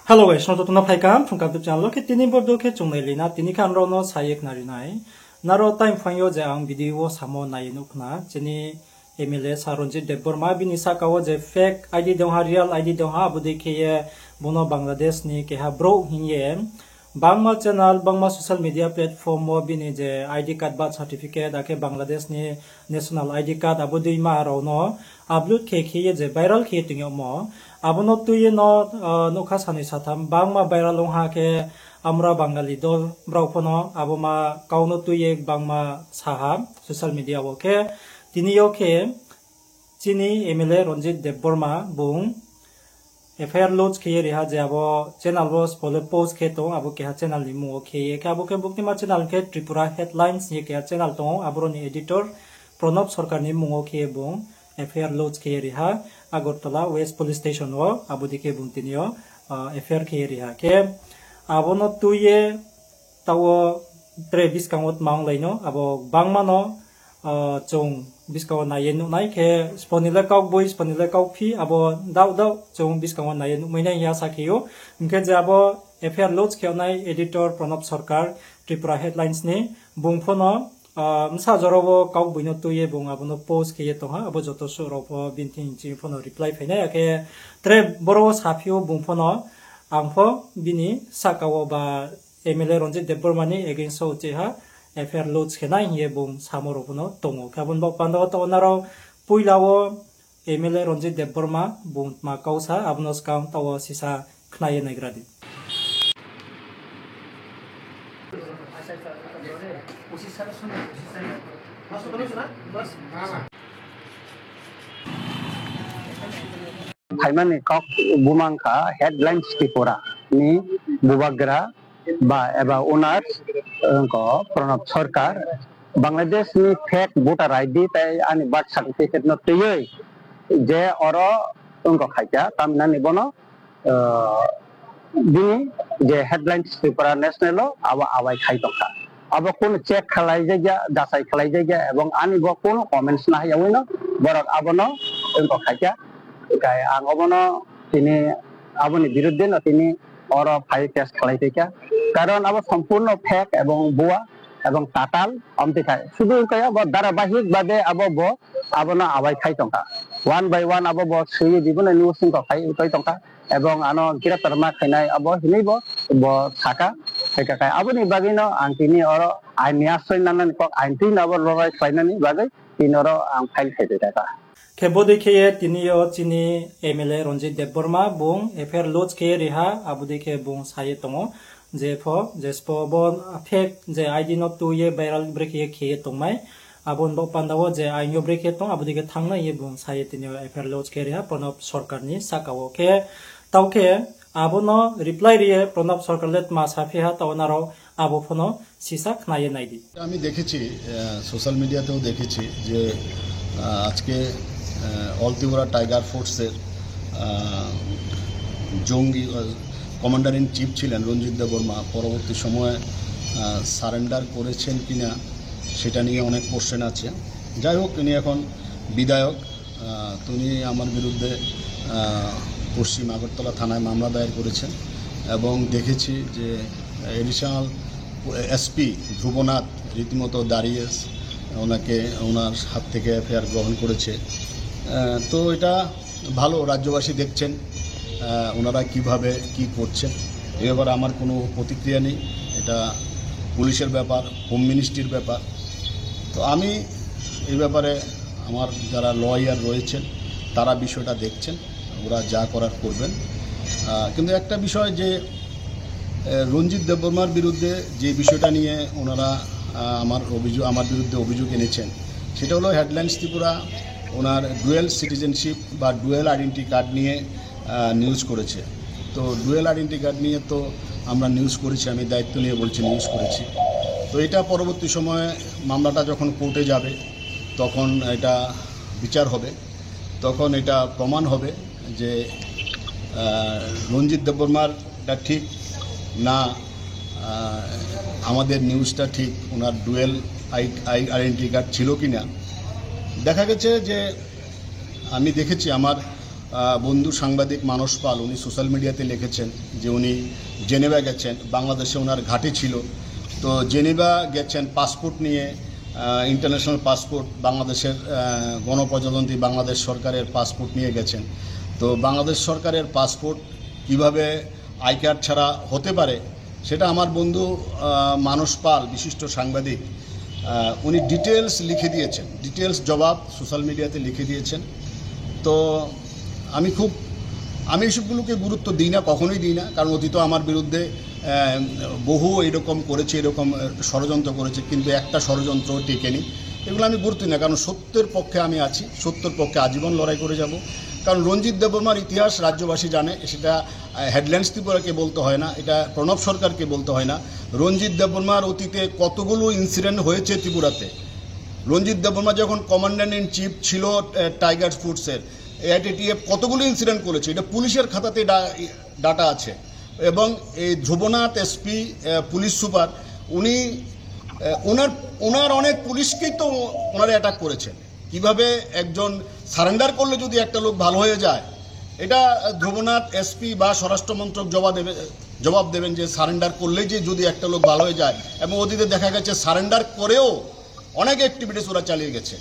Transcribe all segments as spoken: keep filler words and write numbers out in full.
Hello guys, no joto no phaikha, phungkha YouTube channel wo khe tini bordo khe chung nailai na, tini khe ang rao no sa ye khnari nai. Nrao time phaing yo je ang video wo samo nai ye nuh khna, chini M L A sa Ranjit Debbarma, bini sahka wo je fake I D dong ha, real I D dong ha, abo dei khe ye bono Bangladesh ni keha brouh hing ye, bangma channel, bangma social media platform wo bini je I D card, birth certificate, akhe Bangladesh ni national I D card, abo dei ma rao no upload khe khe ye je viral khe ye tong yagmo. Abo no tui ye no, ah, nougkha sanoi satham bangma viral ong ha khe, amra Bangali dol brao pho no abo ma kau no tui ye bangma sa ha social media wo khe. Tini yo khe chini M L A Ranjit Debbarma bung F I R lodge khe ye ri ha je abo channel wo spo le post khe tong, abo keha channel ni mmung wo khe ye khe, abo khe buktima channel khe Tripura Headlines hing ye keha channel tong ou, aboro ni editor Pranab Sarkar ni mmung wo khe ye bung F I R lodge khe ye ri ha Agartala West Police Station wo, abo dei khe bung tini yo, ah, F I R khe ye ri ha khe. Abo no tui ye taoh wo tre buskang wo tma onglai no, abo bangma no, ah, chung buskang wo nai ye nuh nai khe, spo ni le kaugbooi, spo ni le kaugphi, abo daoh daoh chung buskang wo nai ye nuhmai nai hing ye asa khe ou. Hing khe je abo F I R lodge khe yag nai editor Pranab Sarkar, Tripura Headlines ni, bung pho no, ah, bsa jora wo kaugbooi no tui ye bung abo no post khe ye tong ha, abo joto suh rao pho bini thing chini pho no reply phai nai, akhe tre boro wo saphi ou bung pho no, ang pho bini sahka wo ba M L A Ranjit Debbarma ni against wo uchih ha F I R lodge khe nai hing ye bung samo rao pho no tong ou. Khe abo ni baoh panda wo taoh wo nrao poila wo M L A Ranjit Debbarma bung tma kau sa, abo no skang taoh wo sisa khna ye naigra di. Phaimani kok bumang kha Headlines Tripura ni bubagra ba eba owners, wngkha Pranab Sarkar, Bangladesh ni fake voter I D tei ani birth certificate no twiwi je oro wngkha khaikha, tamhinani bono, ah, bini je Headlines Tripura National o abo awai khai tongkha. Abo kuno check khlai jakya, jachai khlai jakya, ebong ani bo kuno comments nahai yawi no borok abono wngkha khaikha. Kai ang obono tini aboni biruddhe no tini oro phai case khlai tongkha. Karon abo sompurno fake ebong bua ebong tatal omtikhai. Sudu wngkha ya bo dharabahik bhabe abo bo abono awai khai tongkha. One by one abo bo sui ye bibino news wngkha khai tongkha. Ebong ano greptar ma khainai abo hinwi bo, bo sakha. Hwnkha khai aboni bagwi no ang tini oro ain ni asroi nanani kok ain twi no abo lorai khlainani bagwi tini oro ang file khai tongkha. Khe bodei khe ye tini yo chini M L A Ranjit Debbarma bung F I R lodge khe ye ri ha, abo dei khe bung sa ye tong ou. Je pho, je spo bo fake je I D no twi ye viral brekhe ye khe ye tongmai. Abo ni baoh panda wo je ain yo brekhe tong, abo dei khe thangnai ye bung sa ye tini yo F I R lodge khe ri ha Pranab Sarkar ni sahka wo khe. Tao khe abo no reply ri ye Pranab Sarkar le tma saphi ha, tao nrao abo pho no sisa khna ye nai di. আমি দেখেছি, সোশ্যাল মিডিয়াতেও দেখেছি যে, আহ, আজকে, আহ, অল ত্রিপুরা টাইগার ফোর্সের, আহ, জঙ্গি, আহ, commander in chief ছিলেন রঞ্জিত দেববর্মা, পরবর্তী সময়ে, আহ, সারেন্ডার করেছেন কিনা সেটা নিয়ে অনেক কোশ্চেন আছে। যাই হোক, তিনি এখন বিধায়ক, আহ, তিনি আমার বিরুদ্ধে, আহ, পশ্চিম আগরতলা থানায় মামলা দায়ের করেছেন এবং দেখেছি যে অ্যাডিশনাল এসপি ধ্রুবনাথ রীতিমতো দাঁড়িয়ে ওনাকে, ওনার হাত থেকে এফআইআর গ্রহণ করেছে। আহ, তো এটা ভালো, রাজ্যবাসী দেখছেন, আহ, ওনারা কিভাবে কি করছেন। এ ব্যাপারে আমার কোনো প্রতিক্রিয়া নেই, এটা পুলিশের ব্যাপার, হোম মিনিস্ট্রির ব্যাপার। তো আমি এই ব্যাপারে আমার যারা লয়ার রয়েছেন, তারা বিষয়টা দেখছেন, ওরা যা করার করবেন। আহ, কিন্তু একটা বিষয় যে, আহ, রঞ্জিত দেববর্মার বিরুদ্ধে যে বিষয়টা নিয়ে ওনারা, আহ, আমার অভিযোগ, আমার বিরুদ্ধে অভিযোগ এনেছেন, সেটা হলো হেডলাইন্স ত্রিপুরা ওনার ডুয়েল সিটিজেনশিপ বা ডুয়েল আইডেন্টি কার্ড নিয়ে, আহ, নিউজ করেছে। তো ডুয়েল আইডেন্টি কার্ড নিয়ে তো আমরা নিউজ করেছি, আমি দায়িত্ব নিয়ে বলছি নিউজ করেছি। তো এটা পরবর্তী সময়ে মামলাটা যখন কোর্টে যাবে, তখন এটা বিচার হবে, তখন এটা প্রমাণ হবে যে, আহ, রঞ্জিত দেববর্মার এটা ঠিক না, আহ, আমাদের নিউজটা ঠিক, ওনার ডুয়েল আই-, আই-, আইডেন্টি কার্ড ছিল কি না। দেখা গেছে যে আমি দেখেছি আমার আহ, বন্ধু সাংবাদিক মানস পাল, উনি সোশ্যাল মিডিয়াতে লিখেছেন যে উনি জেনেভা গেছেন, বাংলাদেশে ওনার ঘাঁটি ছিল। তো জেনেভা গেছেন পাসপোর্ট নিয়ে, আহ, ইন্টারন্যাশনাল পাসপোর্ট, বাংলাদেশের, আহ, গণপ্রজাতন্ত্রী বাংলাদেশ সরকারের পাসপোর্ট নিয়ে গেছেন। তো বাংলাদেশ সরকারের পাসপোর্ট কিভাবে আই কার্ড ছাড়া হতে পারে, সেটা আমার বন্ধু, আহ, মানস পাল, বিশিষ্ট সাংবাদিক, আহ, উনি ডিটেলস লিখে দিয়েছেন, ডিটেলস জবাব সোশ্যাল মিডিয়াতে লিখে দিয়েছেন। তো আমি খুব, আমি এসবগুলোকে গুরুত্ব দিই না, কখনোই দিই না, কারণ অতীত আমার বিরুদ্ধে, আহ, বহু এরকম করেছে, এরকম, আহ, ষড়যন্ত্র করেছে, কিন্তু একটা ষড়যন্ত্র টেকেনি। এগুলো আমি গুরুত্ব দিই না, কারণ সত্যের পক্ষে আমি আছি, সত্যের পক্ষে আজীবন লড়াই করে যাব। কারণ রঞ্জিত দেববর্মার ইতিহাস রাজ্যবাসী জানে, সেটা, আহ, হেডলাইন্স ত্রিপুরাকে বলতে হয় না, এটা প্রণব সরকারকে বলতে হয় না। রঞ্জিত দেববর্মার অতীতে কতগুলো ইনসিডেন্ট হয়েছে ত্রিপুরাতে। রঞ্জিত দেববর্মা যখন কমান্ডার ইন চিফ ছিল, আহ, টাইগার ফুডসের, এআইটিটিএফ কতগুলো ইনসিডেন্ট করেছে, এটা পুলিশের খাতাতে ডা-, ডাটা আছে। এবং এই ধ্রুবনাথ এসপি, আহ, পুলিশ সুপার, উনি, আহ, ওনার, ওনার অনেক পুলিশকেই তো ওনারা অ্যাটাক করেছেন। কিভাবে একজন সারেন্ডার করলে যদি একটা লোক ভালো হয়ে যায়, এটা, আহ, ধ্রুবনাথ এসপি বা স্বরাষ্ট্র মন্ত্রক জবাব দেবে, জবাব দেবেন যে সারেন্ডার করলেই যে যদি একটা লোক ভালো হয়ে যায়। এবং অতীতে দেখা গেছে সারেন্ডার করেও অনেক অ্যাক্টিভিটিস ওরা চালিয়ে গেছে।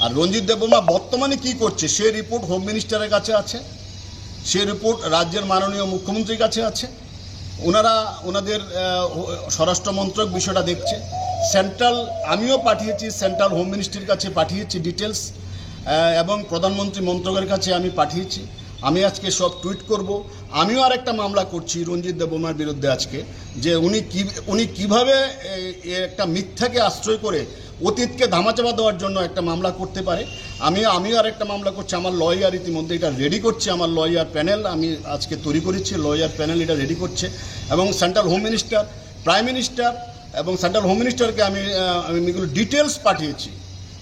আর রঞ্জিত দেববর্মা বর্তমানে কি করছে, সে রিপোর্ট হোম মিনিস্টারের কাছে আছে, সে রিপোর্ট রাজ্যের মাননীয় মুখ্যমন্ত্রীর কাছে আছে। ওনারা, ওনাদের, আহ, স্বরাষ্ট্র মন্ত্রক বিষয়টা দেখছে। সেন্ট্রাল, আমিও পাঠিয়েছি, সেন্ট্রাল হোম মিনিস্ট্রির কাছে পাঠিয়েছি ডিটেলস, আহ, এবং প্রধানমন্ত্রী মন্ত্রকের কাছে আমি পাঠিয়েছি। আমি আজকে সব টুইট করব। আমিও আরেকটা মামলা করছি রঞ্জিত দেববর্মার বিরুদ্ধে আজকে, যে উনি কি, উনি কিভাবে এ, এ একটা মিথ্যাকে আশ্রয় করে অতীতকে ধামাচাপা দেওয়ার জন্য একটা মামলা করতে পারে। আমি, আমিও আরেকটা মামলা করছি, আমার লয়ার ইতিমধ্যে এটা রেডি করছে, আমার লয়ার প্যানেল আমি আজকে তৈরি করেছি, লয়ার প্যানেল এটা রেডি করছে। এবং central home minister, prime minister এবং সেন্ট্রাল হোম মিনিস্টারকে আমি, আহ, আমি এগুলো ডিটেলস পাঠিয়েছি।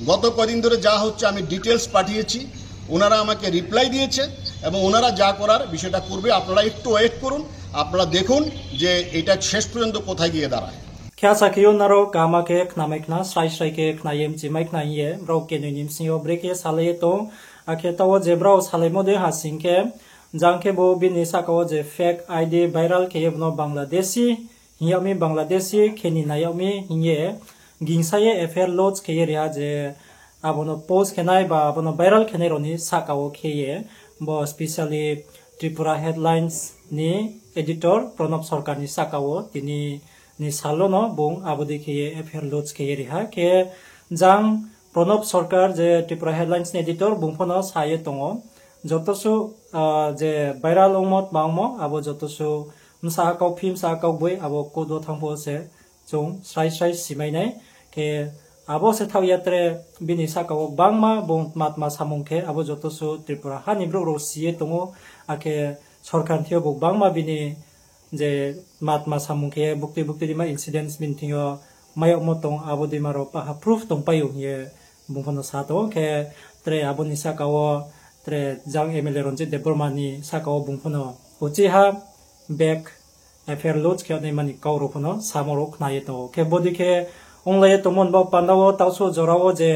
গত কদিন ধরে যা হচ্ছে আমি ডিটেলস পাঠিয়েছি, ওনারা আমাকে রিপ্লাই দিয়েছে এবং ওনারা যা করার বিষয়টা করবে। আপনারা একটু ওয়েট করুন, আপনারা দেখুন যে এটা শেষ পর্যন্ত কোথায় গিয়ে দাঁড়ায়। Khe asa khe yo nrao kaham khe khnamai khna, srai srai khe khna ye mchimai khna hing ye brao kenoi ni bsing yo brekhe salai ye tong. Akhe taoh wo je brao salaimo dei ha sing khe, jang khe bo bini sahka wo je fake ID viral khe ye bo no Bangladeshi hing yag mi, Bangladeshi khe ni nai yag mi hing ye gingsa ye FIR lodge khe ye ri ha je abo no post khe nai ba abo no viral khe nai rao ni sahka wo khe ye bo specially Tripura Headlines ni editor Pranab Sarkar ni sahka wo tini ni sal wo no bung abo dei khe ye FIR lodge khe ye ri ha. Khe jang Pranab Sarkar je Tripura Headlines ni editor bung pho no sa ye tong ou. Joto suh, ah, je viral ongmo tma ongmo abo joto suh bsa ha kauphi, bsa ha kauboi abo court wo thanng pho se chung srai srai simai nai. Khe abo se thaoh ya tre bini sahka wo gbangma bung tma tma samung khe abo joto suh Tripura ha ni brouh rao si ye tong ou, akhe sorkar ni thing yo bo gbangma bini je tma tma samung khe buktui buktui deima incidents bini thing yo mai yagmo tong, abo deima rao paha proof tongpai ou hing ye bung pho no sa tong ou. Khe tre abo ni sahka wo tre jang MLA Ranjit Debbarma ni sahka wo bung pho no uchih ha back FIR lodge khe yag naima ni kau rao pho no samo rao khna ye tong ou. Khe bodei khe onglai ye tongmo ni bo panda wo taohsuh jora wo je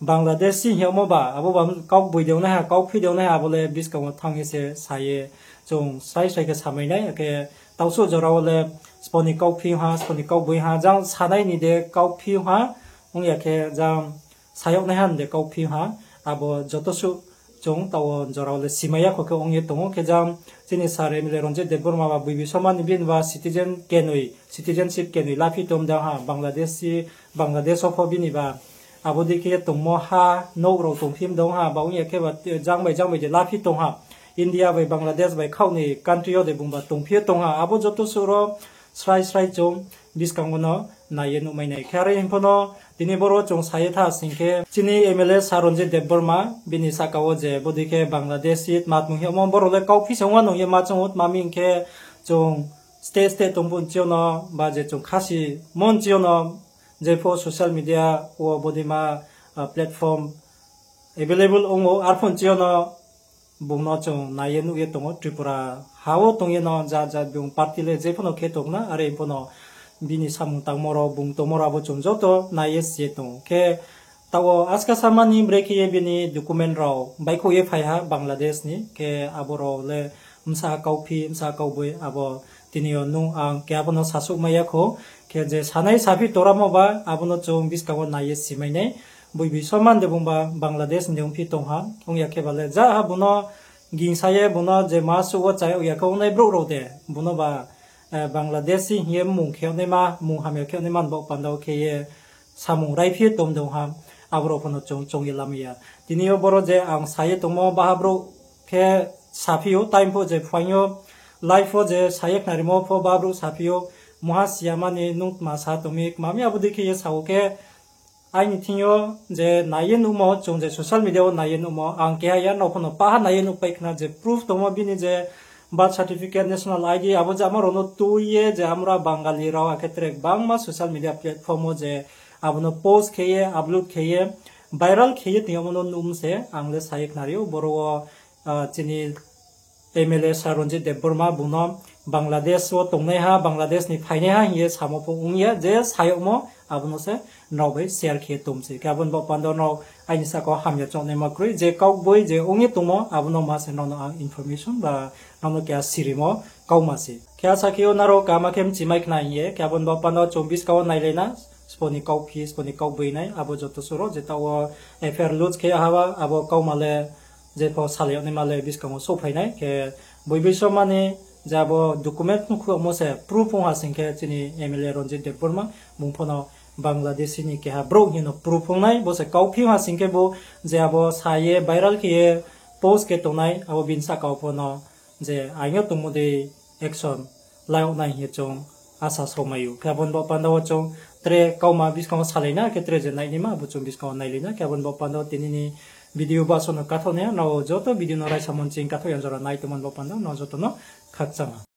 Bangladeshi hing yagmo ba, abo ba kauboi de ong nai ha, kauphi de ong nai ha, abo le buskang wo thanng ye se sa ye chung srai srai khe samai nai. Akhe taohsuh jora wo le sbo ni kauphi ha, sbo ni kauboi ha, jang sanai ni de kauphi ha, ong ya khe jang sa yag nai ha ni de kauphi ha, abo joto suh chung taoh wo jora wo le simai ya kho khe ong ye tong ou. Khe jang chini sir MLA Ranjit Debbarma ba Boibi Sharma ni bini ba citizen kenoi, citizenship kenoi laphi tong dang ha, Bangladeshi, Bangladesh wo pho bini ba abo dei khe ye tongmo ha, nouh rao tongphi dong ha, ba ong ya khe ba, eh, jang bai jang bai je laphi tong ha, India bai Bangladesh bai khaoh ni country yo de bung ba tongphi ye tong ha, abo joto suh rao srai srai chung buskang wo no nai ye nuhmai nai. Khe are hing pho no tini boro chung sa ye tha sing khe chini MLA sir Ranjit Debbarma bini sahka wo je bodei khe Bangladeshi tma tmung hing yagmo boro le kauphi se ong wa nung ye ma chung ou, tma hing khe chung state state tong phuh nchi yo no ba je chung khasi mo nchi yo no, jepho social media wo bodeima, ah, platform available ong ou, arphuh nchi yo no bung no chung nai ye nuh ye tong ou. Tripura ha wo tong ye no jat jat bung party le jepho no khe tong na, are pho no bini samung tangmo rao, bung tongmo rao abo chung joto nai ye si ye tong ou. Khe Taoh wo aska sama ni brekhe ye bini document rao baihkhouh ye phai ha Bangladesh ni, khe abo rao le bsa kauphi, bsa kauboi, abo tini yo nung ang keha pho no sasuh mai ya khou. Khe je sanai saphi toramo ba, abo no chung buskang wo nai ye simai nai. Boibi soman de bung ba Bangladesh ni ongphi tong ha, ong ya khe ba le ja ha bung no gingsa ye bung no je ma suh wo chai ya khe ongnai brouh rao de, bung no ba, Bangladeshi hing ye mmung khe yagnaima, mmung hamya khe yagnaima ni baoh panda wo khe ye samung raiphi ye tong dong ha, abo rao pho no chung choung ye lamai ya. Tini yo boro je ang sa ye tongmo baha brouh khe saphi ou, time pho je phaing yo, live pho je sa ye khnarimo pho baha brouh saphi ou, mungha siyama ni nung tma sa tong mi, kma mi abo dei khe ye sa ou khe, aini thing yo je nai ye nuhmo, chung je social media wo nai ye nuhmo, ang keha ya nrao pho no paha nai ye nuhpai khna je proof tongmo bini je birth certificate, national I D, abo je amo rao no tui ye je amra Bangali rao akhe tre gbangma social media platform wo je abo no post khe ye, upload khe ye, viral khe ye tong yagmo no nuh mi se ang le sa ye khnari ou. Boro wo chini M L A sir Ranjit Debbarma bung no Bangladesh wo tongnaiha, Bangladesh ni phainaiha hing ye samo pho ong ya, je sa yagmo abo no se nrao bai share khe ye tong mi se. Khe abo ni baoh panda wo nrao aini sahka wo hamya choungnaima kroi, je kauboi je ong ye tongmo abo no ma se nrao no ang information ba nrao no keha sirimo kauma se. Khe asa khe ou nrao kaham khe mchimai khna hing ye, khe abo ni baoh panda wo chung buskang wo nailai na, sbo ni kauphi, sbo ni kauboi nai, abo joto suh rao je taoh wo F I R lodge khe ya ha ba, abo kauma le jepho salai yagnaima le buskang wo souhphai nai. Khe boibi soman ni je abo document nuhkhouhmo se proof ong ha sing khe chini M L A Ranjit Debbarma bung pho no Bangladeshi ni keha brouh hing no proof ong nai, bo se kauphi ong ha sing khe bo je abo sa ye viral khe ye post khe tongnai, abo bini sahka wo pho no je aing yo tongmo dei action la yag nai hing ye chung asa somai ou. Khe abo ni baoh panda wo chung tre kauma buskang wo salai na, khe tre je nainaima abo chung buskang wo nailai na. Khe abo ni baoh panda wo tini ni video baso no kathaoh nai ha, nrao joto video no raisa mon ching kathaoh ya jora nai tongmo ni baoh panda wo nrao joto no khakchang ha.